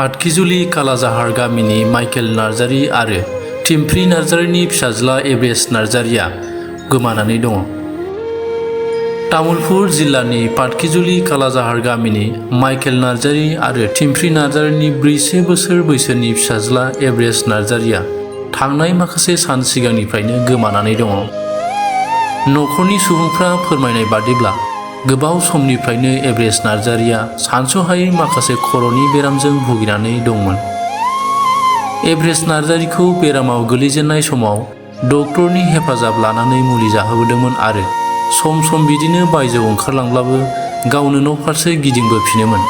आटखिजुलि कालाजाहार गामिनि माइकेल नार्जारी आरो टिम्फ्रि नार्जारीनि फिसाज्ला एभरेस्ट नार्जारीया गोमानानै दङ। तामुलपुर जिल्लानि पाटखिजुलि कालाजाहार गामिनि माइकेल नार्जारी आरो टिम्फ्रि नार्जारीनि 4 बोसोर बैसोनि फिसाज्ला एभरेस्ट नार्जारीया थांनाय माखासे सान सिगांनिफ्रायनो गोमानानै दङ। नखरनि सुबुंफ्रा फोरमायनाय बादिब्ला गोबाव समनिफ्रायनो एभरेस्ट नार्जारीया सानस'हायै माखासे खर'नि बेरामजों भुगिनानै दंमोन। एभरेस्ट नार्जारीखौ बेरामाव गोलैजेननाय समाव डक्टरनि हेफाजाब लानानै मुलि जाहोबोदोंमोन आरो सम सम बिदिनो बायजोआव ओंखारलांब्लाबो गावनो न'फारसे गिदिंबोफिनोमोन।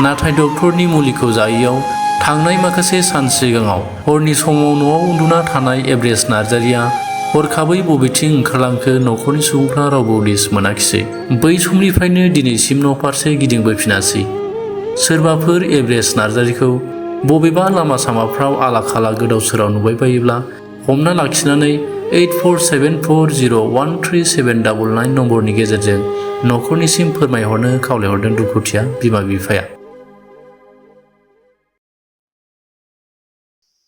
नाथाय डक्टरनि मुलिखौ जायैयाव थांनाय माखासे सान सिगाङाव हरनि समाव न'आव उन्दुना थानाय एभरेस्ट नार्जारीया हरखाबै बबेथिं ओंखारलांखो नखरनि सुबुंफ्रा रावबो उदिस मोनाखिसै। बै समनिफ्रायनो दिनैसिम न'फारसे गिदिंबोफिनासै। सोरबाफोर एभरेस्ट नार्जारीखौ बबेबा लामा सामाफ्राव आला खाला गोदाव सोराव नुबाय बायोब्ला हमना लाखिनानै 8474013799 नम्बरनि गेजेरजों नखरनिसिम फोरमायहरनो खावलायहरदों दुखुथिया बिमा बिफाया।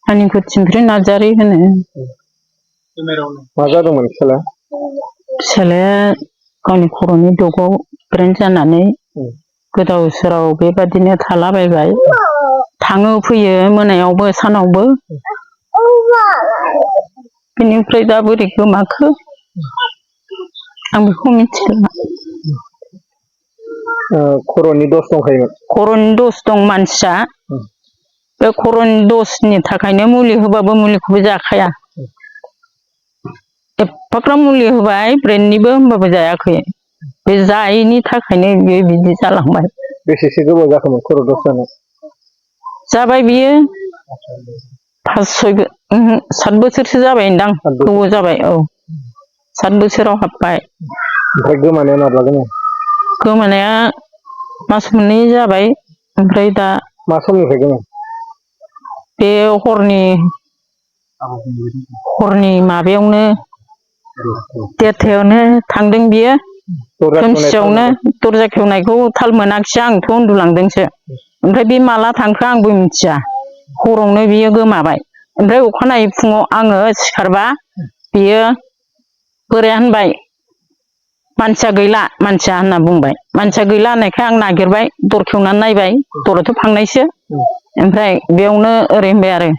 आंनिखौ टिम्फ्रि नार्जारी होनो। मा जादोंमोन फिसालाया? फिसालाया गावनि खर'नि दगाव ब्रेन जानानै गोदाव सोराव बेबादिनो थालाबायबाय। थाङो फैयो मोनायावबो सानावबो। बेनिफ्राय दा बोरै गोमाखो आं बेखौ मिथिला। खर'नि दस दंखायोमोन? खर'नि दस दं मानसिया। बे खर'नि दसनि थाखायनो मुलि होबाबो मुलिखौबो जाखाया। एफाग्राब मुलि होबाय ब्रेननिबो होमबाबो जायाखै। बे जायैनि थाखायनो बियो बिदि जालांबाय। बेसेसो गोबाव जाखोमोन खर' दस जानाय? जाबाय बियो 7 बोसोरसो जाबायदां। गोबाव जाबाय। औ 7 बोसोराव हाबबाय। ओमफ्राय गोमानाया माब्ला गोमाया? गोमानाया मास मोननै जाबाय। ओमफ्राय दा मा समनिफ्राय गोमाया? बे हरनि माबायावनो 1:30 थांदों बियो। खोमसियावनो दरजा खेवनायखौ थाल मोनाखिसै आंथ' उन्दुलांदोंसो। ओमफ्राय बे माला थांखो आंबो मिथिया। हरावनो बियो गोमाबाय। ओमफ्राय अखानायै फुङाव आङो सिखारबा बियो बोराया होनबाय मानसिया गैला मानसिया होनना बुंबाय। मानसिया गैला होननायखाय आं नागिरबाय दर खेवनानै नायबाय। दराथ' फांनायसो। ओमफ्राय बेयावनो ओरै होनबाय आरो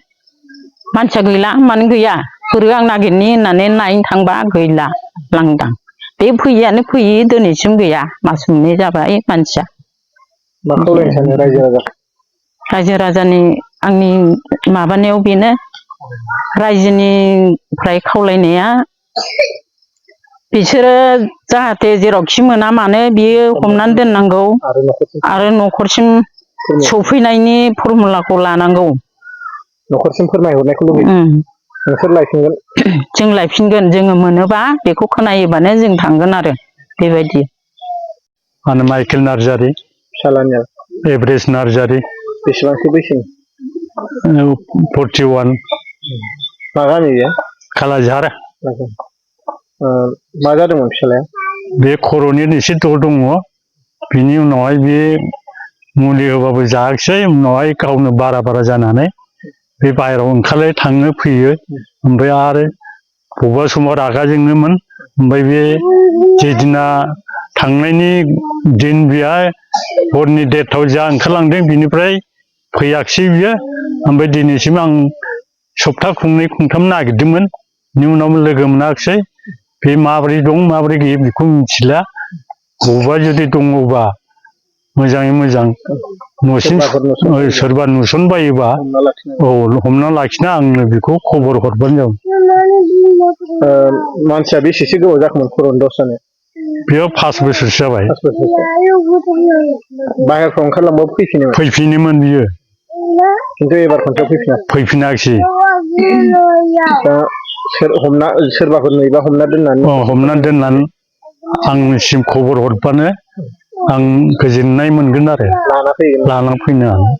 मानसिया गैला। मानो गैया? बोरो आं नागिरनि होननानै नायनो थांबा गैला लांदां। बे फैयैयानो फैयि दिनैसिम गैया। मास मोननै जाबाय मानसिया। मा खावलायनो सानो रायजो राजाखौ? रायजो राजानि आंनि माबानायाव बेनो रायजोनिफ्राय खावलायनाया बिसोरो जाहाथे जेरावखि मोना मानो बियो हमनानै दोननांगौ आरो न'खरसिम सफैनायनि फर्मुलाखौ लानांगौ। न'खरसिम फोरमायहरनायखौ लुबैयो। नोंसोर लायफिनगोन? जों लायफिनगोन। जोङो मोनोबा बेखौ खोनायोबानो जों थांगोन आरो बेबायदि। आंनो माइकेल नार्जारी। फिसालानिया? एभरेस्ट नार्जारी। बेसेबांसो बैसोनि? 41। मा गामि बेयो? कालाझार। मा जादोंमोन फिसालाया? बे खर'नि एसे दर दङ। बिनि उनावहाय बे मुलि होबाबो जायाखिसै। उनावहाय गावनो बारा जानानै बे बाहेरायाव ओंखारलाय थाङो फैयो। ओमफ्राय आरो बबेबा समाव रागा जोङोमोन। ओमफ्राय बे जेदिना थांनायनि दिन बेहाय हरनि 1:30 जा ओंखारलांदों बिनिफ्राय फैयाखिसै बियो। ओमफ्राय दिनैसिम आं सप्ता खननै खनथाम नागिरदोंमोन। बिनि उनाव लोगो मोनाखिसै। बे माबोरै दं माबोरै गैया बेखौ मिथिला। बबेबा जुदि दङबा मोजाङै मोजां न'सिम सोरबा नुसनबायोबा हमना लाखिना आंनो बेखौ खबर हरबानो जाबाय। मानसिया बेसेसो गोबाव जाखोमोन खर'नि दस जानाय? बेयाव 5 बोसोरसो जाबाय। बाहेरफ्राव ओंखारलांबाबो फैफिनोमोन? फैफिनोमोन बियो। खिन्थु एबार खनसेयाव फैफिनाखिसै। सोरबाफोर नुयोबा हमना दोननानै आंनिसिम खबर हरबानो आं गोजोननाय मोनगोन आरो लाना फैनो हागोन।